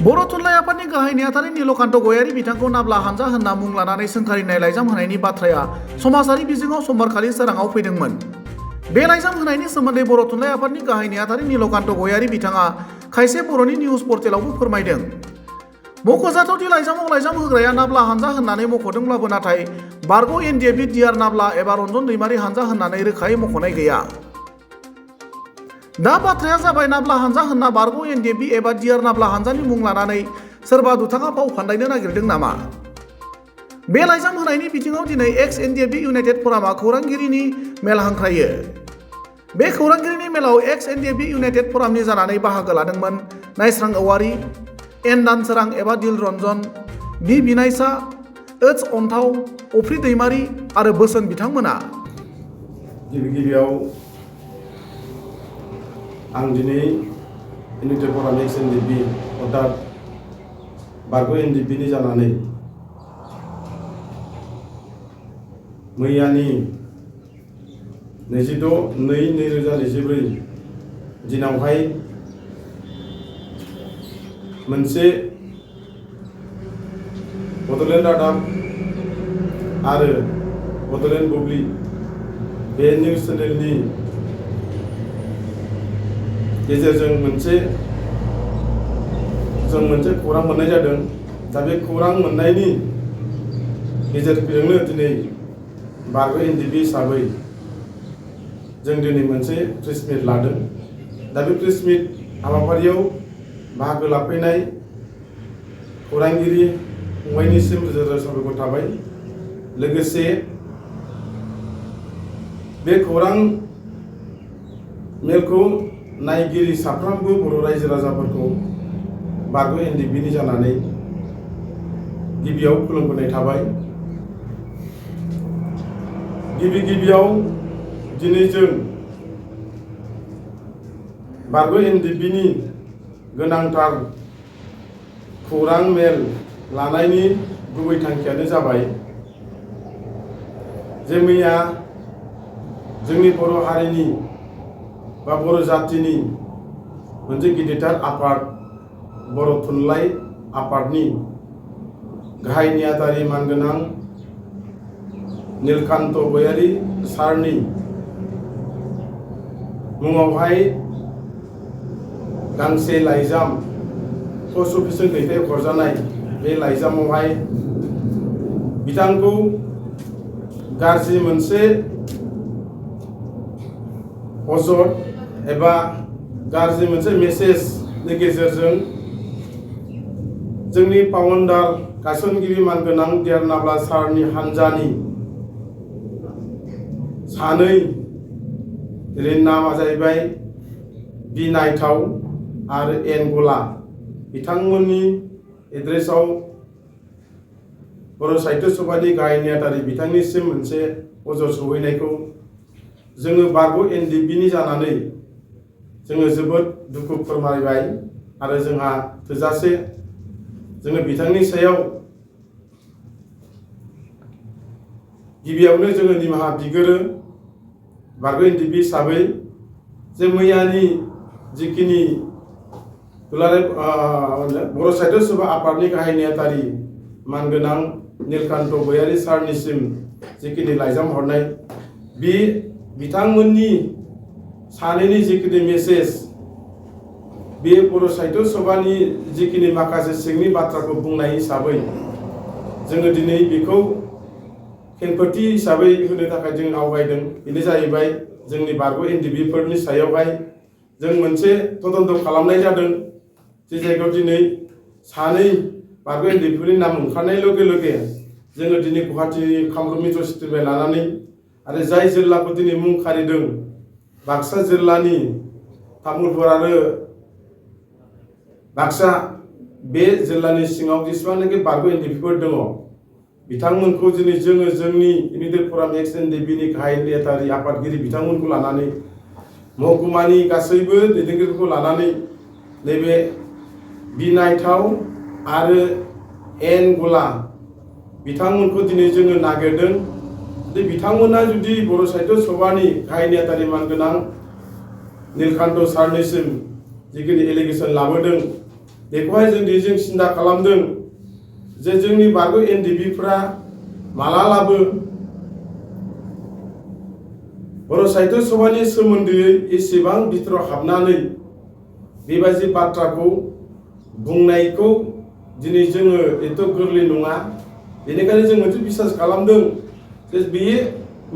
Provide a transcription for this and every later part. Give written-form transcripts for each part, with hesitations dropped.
बर' थुनलाइ आफादनि गाहाय नेहाथारि नीलकान्त गयारी बिथांखौ नाब्ला हानजा होनना मुं लानानै सोंखारिनाय लाइजाम होनायनि बाथ्राया समाजारि बिजोङाव समबारखालि सोराङाव फैदोंमोन। बे लाइजाम होनायनि सोमोन्दै बर' थुनलाइ आफादनि गाहाय नेहाथारि नीलकान्त गयारी बिथाङा खायसे बर'नि निउज पर्टेलावबो फोरमायदों। मख'जाथावदि लाइजामाव लाइजाम होग्राया नाब्ला हानजा होननानै मख'दोंब्लाबो नाथाय बारग' एनडिएफबि डिआर नाब्ला एबा रन्जन दैमारि हानजा होननानै रोखायै मख'नाय गैया। दा बाथ्राया जाबाय नाब्ला हानजा होनना बारग' एनडिएफबि एबा डिआर नाब्ला हानजानि मुं लानानै सोरबा दुथाङा फाव फान्दायनो नागिरदों नामा? बे लाइजाम होनायनि बिथिङाव दिनै एक्स एनडिएफबि इउनाइटेड फरामा खौरांगिरिनि मेल हांख्रायो। बे खौरांगिरिनि मेलाव एक्स एनडिएफबि इउनाइटेड फरामनि जानानै बाहागो लादोंमोन नायस्रां औवारी, एन दानसोरां एबा दिल रन्जन, बि बिनायसा, ओत्स अन्थाव, अफ्रि दैमारि आरो बोसोन बिथांमोना। गिबियाव आं दिनै इउनाइटेड फराम एक्स एनडिएफबि अर्थात बारग' एनडिएफबिनि जानानै मैयानि 26/2/2024 दिनावहाय मोनसे बड'लेण्ड रादाब आरो बड'लेण्ड बुब्लि बे निउज चेनेलनि गेजेरजों मोनसे खौरां मोननाय जादों। दा बे खौरां मोननायनि गेजेरजोंनो दिनै बारग' एनडिएफबि हिसाबै जों दिनै मोनसे प्रेस मिट लादों। दा बे प्रेस मिट हाबाफारियाव बाहागो लाफैनाय खौरांगिरि फंबायनिसिम रोजा रोजा साबायखर थाबाय। लोगोसे बे खौरां मेलखौ नायगिरि साफ्रोमबो बर' रायजो राजाफोरखौ बारग' एनडिएफबिनि जानानै गिबियाव खुलुमबोनाय थाबाय। गिबियाव दिनै जों बारग' एनडिएफबिनि गोनांथार खौरां मेल लानायनि गुबै थांखियानो जाबाय जे मैया जोंनि बर' हारिनि बा बर' जातिनि मोनसे गिदिरथार आफाद बर' थुनलाइ आफादनि गाहाय नेहाथारि मानगोनां नीलकान्त गयारी सारनि मुङावहाय गांसे लाइजाम पस्ट अफिसजों दैथायहरजानाय बे लाइजामावहाय बिथांखौ गाज्रि मोनसे अजद एबा गाज्रि मोनसे मेसेजनि गेजेरजों जोंनि फाउन्डार गायसनगिरि मानगोनां डिआर नाब्ला सारनि हान्जानि सानै जेरै नामा जाहैबाय बि नायथाव आरो एन गला बिथांमोननि एड्रेसाव बर' साहित्य सभानि गाहाय नेहाथारि बिथांनिसिम मोनसे अजद सहैनायखौ जोङो बारग' एनडिएफबिनि जानानै जोङो जोबोद दुखु फोरमायबाय आरो जोंहा थोजासे जोङो बिथांनि सायाव गिबियावनो जोङो निमाहा बिगोरो बारग' एनडिएफबि हिसाबै जे मैयानि जिखिनि दुलाराय बर' साहित्य सभा आफादनि गाहाय नेहाथारि मानगोनां नीलकान्त गयारी सारनिसिम जिखिनि लाइजाम हरनाय बे बिथांमोननि सानैनि जिखिनि मेसेज बे बर' साहित्य सभानि जिखिनि माखासे सिंनि बाथ्राखौ बुंनाय हिसाबै जोङो दिनै बेखौ खेंफोरथि हिसाबै होनो थाखाय जों आवगायदों। बेनो जाहैबाय जोंनि बारग' एनडिएफबिफोरनि सायावहाय जों मोनसे तदन्त खालामनाय जादों। जे जायगायाव दिनै सानै बारग' एनडिएफबिफोरनि नाम ओंखारनाय लगे लगे जोङो दिनै गुवाहाटि कामरुप मित्र सिटिनिफ्राय लानानै आरो जाय जिल्लाखौ दिनै मुं खारिदों बाक्सा जिल्लानि तामुलपुर आरो बाक्सा बे जिल्लानि सिङाव जेसेबांनाखि बारग' एनडिएफबिफोर दङ बिथांमोनखौ दिनै जोङो जोंनि इउनाइटेड फराम एक्स एनडिएफबिनि गाहाय नेहाथारि आफादगिरि बिथांमोनखौ लानानै महकुमानि गासैबो दैदेनगिरिफोरखौ लानानै नैबे बि नायथाव आरो एन गला बिथांमोनखौ दिनै जोङो नागिरदों। जे बिथांमोना जुदि बर' साहित्य सभानि गाहाय नेहाथारि मानगोनां नीलकान्त सारनिसिम जिखिनि एलिगेसन लाबोदों बेखौहाय जों सिन्था खालामदों जे जोंनि बारग' एनडिबिफ्रा मालालाबो बर' साहित्य सभानि सोमोन्दै एसेबां बिथोराव हाबनानै बेबायदि बाथ्राखौ बुंनायखौ दिनै जोङो एथ' गोरलै नङा। बेनिखायनो जों मोनसे बिसास खालामदों जे बेयो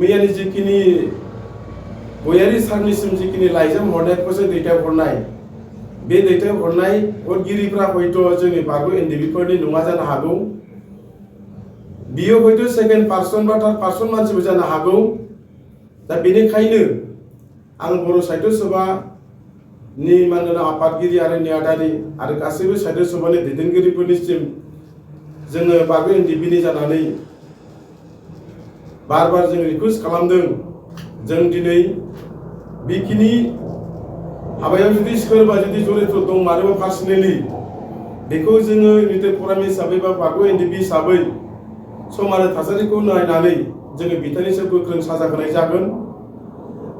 मैयानि जिखिनि गयारि सारनिसिम जिखिनि लाइजाम हरनाय फोरजों दैथायहरनाय बे दैथायहरनाय हरगिरिफ्रा हयथ' जोंनि बारग' एनडिबिफोरनि नङा जानो हागौ। बियो हयथ' सेकेन्ड पार्सन बा थार्ड पार्सन मानसिबो जानो हागौ। दा बेनिखायनो आं बर' साहित्य सभानि मानोना आफादगिरि आरो नेहाथारि आरो गासैबो साहित्य सभानि दैदेनगिरिफोरनिसिम जोङो बारग' एनडिबिनि जानानै बार बार जों रिकुवेस्ट खालामदों। जों दिनै बेखिनि हाबायाव जुदि सोरबा जुदि जरित दं मानोबा पार्सनेलि बेखौ जोङो इउनाइटेड फराम हिसाबै बा बारग' एनडिबि हिसाबै सम आरो थासारिखौ नायनानै जोङो बिथांनि सायाव गोख्रों साजा होनाय जागोन।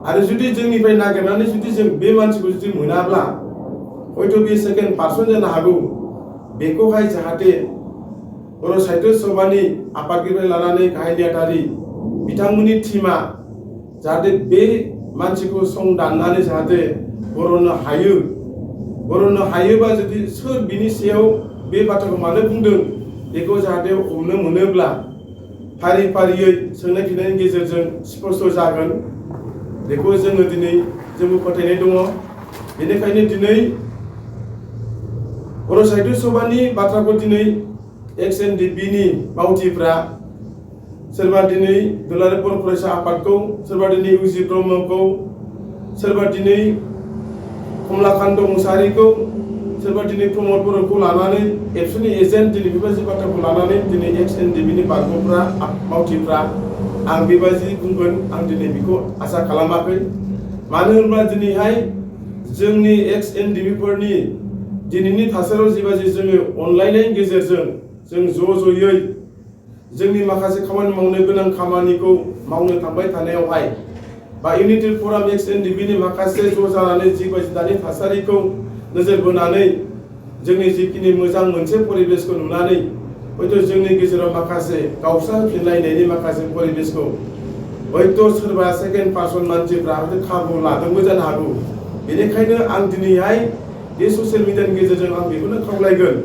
आरो जुदि जोंनिफ्राय नागिरनानै जुदि जों बे मानसिखौ जुदि मोनाब्ला हयथ' बे सेकेन्ड पार्सन जानो हागौ। बेखौहाय जाहाथे बर' साहित्य सभानि आफादगिरिनिफ्राय लानानै गाहाय नेहाथारि बिथांमोननि टीमा जाहाथे बे मानसिखौ सं दाननानै जाहाथे बरननो हायो। बरननो हायोबा जुदि सोर बिनि सायाव बे बाथ्राखौ मानो बुंदों बेखौ जाहाथे हमनो मोनोब्ला फारि फारियै सोंनाय फिन्नायनि गेजेरजों स्पष्ट जागोन। बेखौ जोङो दिनै जोंबो फोथायनाय दङ। बेनिखायनो दिनै बर' साहित्य सभानि बाथ्राखौ दिनै एक्स एनडिबिनि मावथिफ्रा सोरबा दिनै दुलाराय बर' फरायसा आफादखौ, सोरबा दिनै इउजि ब्रह्मखौ, सोरबा दिनै कमलाकान्त मुसाहारिखौ, सोरबा दिनै प्रमद बर'खौ लानानै एबसुनि एजेन्ट दिनै बेबायदि बाथ्राखौ लानानै दिनै एक्स एनडिबिनि बारग'फ्रा मावथिफ्रा आं बेबायदि बुंगोन आं दिनै बेखौ आसा खालामाखै। मानो होनब्ला दिनैहाय जोंनि एक्स एनडिबिफोरनि दिनैनि थासारियाव जिबायदि जोङो अनलायनायनि गेजेरजों जों ज'यै जोंनि माखासे खामानि मावनो गोनां खामानिखौ मावनो थांबाय थानायावहाय बा इउनाइटेड फराम एक्स एनडिबिनि माखासे ज' जानानै जिबायदि दानि थासारिखौ नोजोर बोनानै जोंनि जिखिनि मोजां मोनसे परिबेसखौ नुनानै हयथ' जोंनि गेजेराव माखासे गावस्रा होफिनलायनायनि माखासे परिबेसखौ हयथ' सोरबा सेकेन्ड पार्सन मानसिफ्रा हयथ' खाबु लादोंबो जानो हागौ। बेनिखायनो आं दिनैहाय बे ससियेल मिडियानि गेजेरजों आं बेखौनो खावलायगोन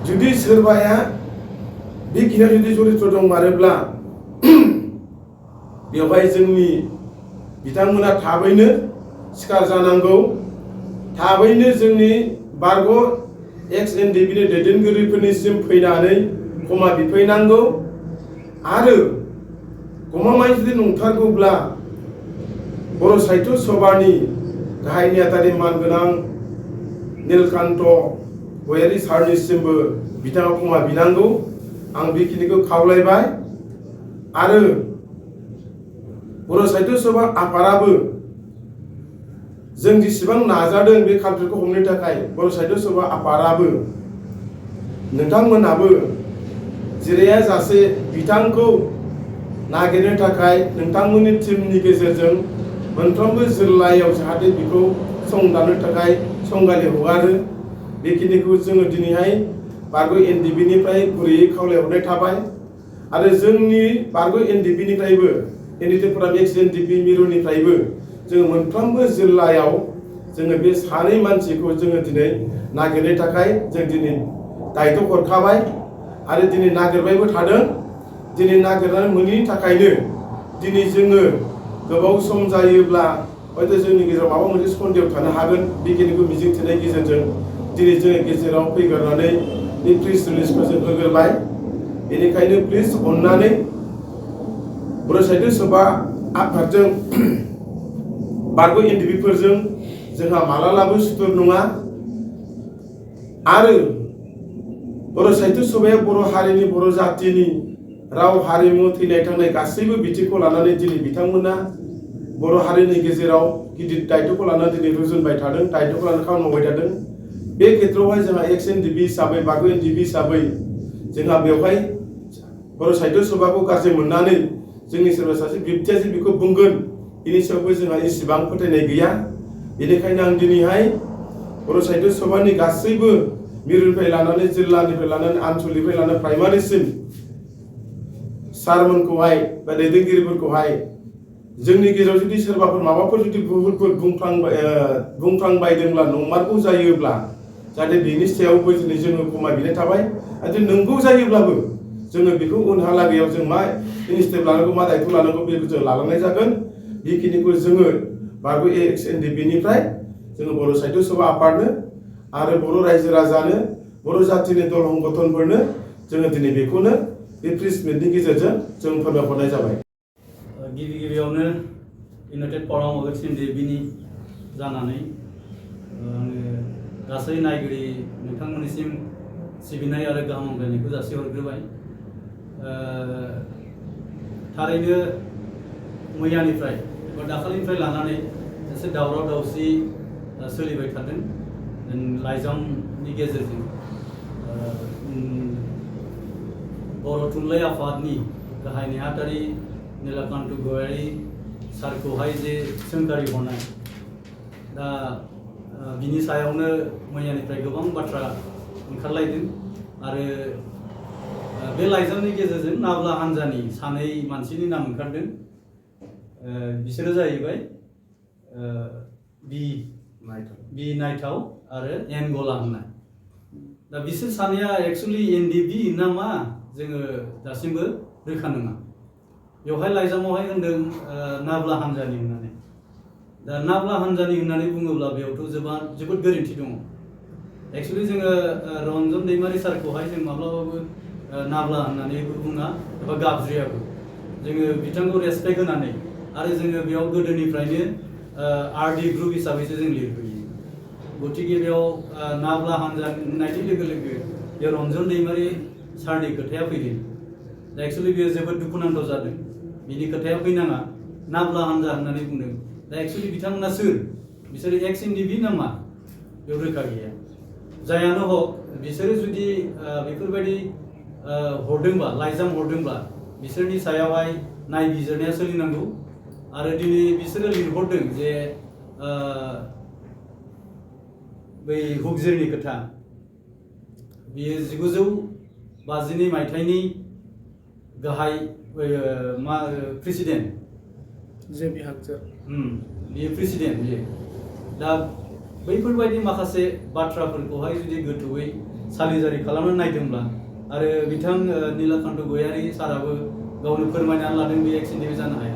जुदि सोरबाया बेखिनियाव जुदि जरित दंमारोब्ला बेवहाय जोंनि बिथांमोना थाबैनो सिखार जानांगौ। थाबैनो जोंनि बारग' एक्स एनडिबिनि दैदेनगिरिफोरनिसिम फैनानै क्षमा बिफैनांगौ। आरो गमामायै जुदि नंथारगौब्ला बर' साहित्य सभानि गाहाय नेहाथारि मानगोनां नीलकान्त गयारि सारनिसिमबो बिथाङा क्षमा बिनांगौ। आं बेखिनिखौ खावलायबाय। आरो बर' साहित्य सभा आफादाबो जों जेसेबां नाजादों बे कालचारखौ हमनो थाखाय बर' साहित्य सभा आफादाबो नोंथांमोनाबो जिराया जासे बिथांखौ नागिरनो थाखाय नोंथांमोननि टीमनि गेजेरजों मोनफ्रोमबो जिल्लायाव जाहाथे बेखौ संदाननो थाखाय संगालि हगारो। बेखिनिखौ जोङो दिनैहाय बारग' एनडिबिनिफ्राय गुरैयै खावलायहरनाय थाबाय। आरो जोंनि बारग' एनडिबिनिफ्रायबो इउनाइटेड फराम एक्स एनडिबि मिरुनिफ्रायबो जोङो मोनफ्रोमबो जिल्लायाव जोङो बे सानै मानसिखौ जोङो दिनै नागिरनो थाखाय जों दिनै दायथ' हरखाबाय आरो दिनै नागिरबायबो थादों। दिनै नागिरनानै मोनैनि थाखायनो दिनै जोङो गोबाव सम जायोब्ला हयथ' जोंनि गेजेराव माबा मोनसे सन्देह थानो हागोन। बेखिनिखौ मिजिंथिनायनि गेजेरजों दिनै जोङो गेजेराव फैगारनानै बे प्रेस रिलिजखौ जों होग्रोबाय। बेनिखायनो प्लिज अननानै बर' साहित्य सभा आफादजों बारग' एनडिबिफोरजों जोंहा मालालाबो सुथुर नङा। आरो बर' साहित्य सभाया बर' हारिनि बर' जातिनि राव हारिमु थैनाय थांनाय गासैबो बिथिंखौ लानानै दिनै बिथांमोना बर' हारिनि गेजेराव गिदिर दायथ'खौ लानानै दिनै रुजुनबाय थादों, दायथ'खौ लानानै खामानि मावबाय थादों। बे खेत्रआवहाय जोंहा एक्स एनडिबि हिसाबै बारग' एनडिबि हिसाबै जोंहा बेवहाय बर' साहित्य सभाखौ गाज्रि मोननानै जोंनि सोरबा सासे बिबथिया जे बेखौ बुंगोन बेनि सायावबो जोंहा इसेबां फोथायनाय गैया। बेनिखायनो आं दिनैहाय बर' साहित्य सभानि गासैबो मिरुनिफ्राय लानानै जिल्लानिफ्राय लानानै आनसलिकनिफ्राय लानानै प्राइमारिसिम सारमोनखौहाय बा दैदेनगिरिफोरखौहाय जोंनि गेजेराव जुदि सोरबाफोर माबाफोर जुदि भुलफोर बुंफ्लांबायदोंब्ला नंमारगौ जायोब्ला जाहाथे बेनि सायावबो दिनै जोङो क्षमा बिनाय थाबाय आरो नंगौ जायोब्लाबो जोङो बेखौ उनहालागैयाव जों मा इनिसियेटिभ लानांगौ मा दायित्व लानांगौ बेखौ जों लालांनाय जागोन। बेखिनिखौ जोङो बारग' एक्स एनडिपिनिफ्राय जोङो बर' साहित्य सभा आफादनो आरो बर' रायजो राजानो बर' जाथिनि दल संगठनफोरनो जोङो दिनै बेखौनो बे प्रेस मिटनि गेजेरजों जों फोरमायहरनाय जाबाय। गिबियावनो इउनाइटेड फराम अफ एक्स एनडिपिनि जानानै आङो गासै नायगिरि नोंथांमोननिसिम सिबिनाय आरो गाहाम हामलायनायखौ जासिहरग्रोबाय। थारैनो मैयानिफ्राय बा दाखालिनिफ्राय लानानै एसे दावराव दावसि सोलिबाय थादों लाइजामनि गेजेरजों बर' थुनलाइ आफादनि गाहाय नेहाथारि नीलकान्त गयारी सारखौहाय जे सोंखारि हरनाय दा बिनि सायावनो मैयानिफ्राय गोबां बाथ्रा ओंखारलायदों आरो बे लाइजामनि गेजेरजों नाब्ला हान्जानि सानै मानसिनि नाम ओंखारदों। बिसोरो जाहैबाय बि नायथाव आरो एन गला होननाय। दा बिसोर सानैया एक्सुअलि एनडिपि ना मा जोङो दासिमबो रोखा नङा। बेवहाय लाइजामावहाय होनदों नाब्ला हान्जानि होननानै। दा नाब्ला हान्जानि होननानै बुङोब्ला बेयावथ' जोबोद गोरोन्थि दङ। एक्सुअलि जोङो रन्जन दैमारि सारखौहाय जों माब्लाबाबो नाब्ला होननानैबो बुङा एबा गाबज्रियाबो। जोङो बिथांखौ रेसपेक्ट होनानै आरो जोङो बेयाव गोदोनिफ्रायनो आरडि ग्रुप हिसाबैसो जों लिरबोयो। गतिके बेयाव नाब्ला हान्जा होननायनि लोगो लोगो बेयाव रन्जन दैमारि सारनि खोथाया फैदों। दा एक्सुअलि बेयो जोबोद दुखुनांथाव जादों। बिनि खोथाया फैनाङा नाब्ला हान्जा होननानै बुंदों। दा एक्सुअलि बिथांमोना सोर? बिसोरो एक्स एनडिपि नामा? बेयाव रोखा गैया। जायानो हक बिसोरो जुदि बेफोरबायदि हरदोंबा लाइजाम हरदोंब्ला बिसोरनि सायावहाय नायबिजिरनाया सोलिनांगौ आरो दिनै बिसोरो लिरहरदों जे बै हुकजिरनि खोथा बियो 1952 मायथाइनि गाहाय प्रेसिडेन्ट जेबि हागजोर बियो प्रेसिडेन्ट बियो। दा बैफोरबायदि माखासे बाथ्राफोरखौहाय जुदि गोथौयै सालिजारि खालामनानै नायदोंब्ला आरो बिथां नीलकान्त गयारी साराबो गावनो फोरमायनानै लादों बे एक्स एनडिपि जानो हाया।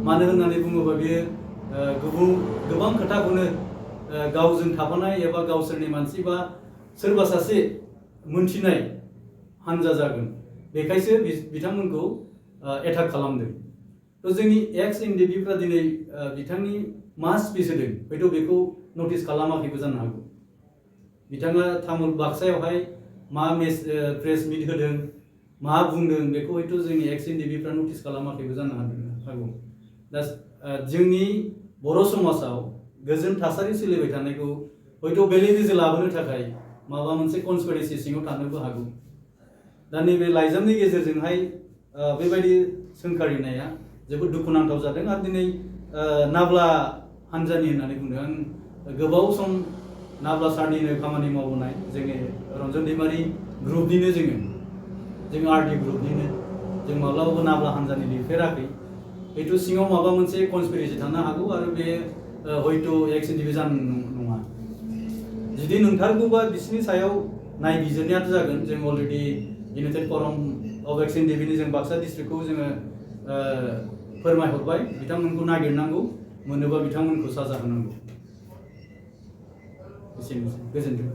मानो होननानै बुङोबा बियो गोबां खोथाखौनो गावजों थाफानाय एबा गावसोरनि मानसि बा सोरबा सासे मोनथिनाय हान्जा जागोन बेखायसो बिथांमोनखौ एटाक खालामदों। थ' जोंनि एक्स एनडिपिफ्रा दिनै बिथांनि मा स्पिच होदों हयथ' बेखौ नटिस खालामाखैबो जानो हागौ। बिथाङा तामुल बाक्सायावहाय मा प्रेस मिट होदों मा बुंदों बेखौ हयथ' जोंनि एक्स एनडिपिफ्रा नटिस खालामाखैबो जानो हागौ। दा जोंनि बर' समाजाव गोजोन थासारि सोलिबाय थानायखौ हयथ' बेले बेजे लाबोनो थाखाय माबा मोनसे कनस्पिरेसि सिङाव थानोबो हागौ। दा नैबे लाइजामनि गेजेरजोंहाय बेबायदि सोंखारिनाया जोबोद दुखुनांथाव जादों आरो दिनै नाब्ला हान्जानि होननानै बुंदों। आं गोबाव सम नाब्ला सारनिनो खामानि मावबोनाय जोंनि रन्जन दैमारि ग्रुपनिनो जों आरडि ग्रुपनिनो जों माब्लाबाबो नाब्ला हान्जानि लिरफेराखै। हयथ' सिङाव माबा मोनसे कनस्पिरेसि थानो हागौ आरो बे हयथ' एक्स एनडिपि जानो नङा। जुदि नोंथारगौबा बिसोरनि सायाव नायबिजिरनायाथ' जागोन। जों अलरेडि इउनाइटेड फराम अफ एक्स एनडिपिनि जों बाक्सा डिस्ट्रिक्टखौ जोङो फोरमायहरबाय। बिथांमोनखौ नागिरनांगौ मोनोबा बिथांमोनखौ साजा होनांगौ। एसेनोसै। गोजोन्थों।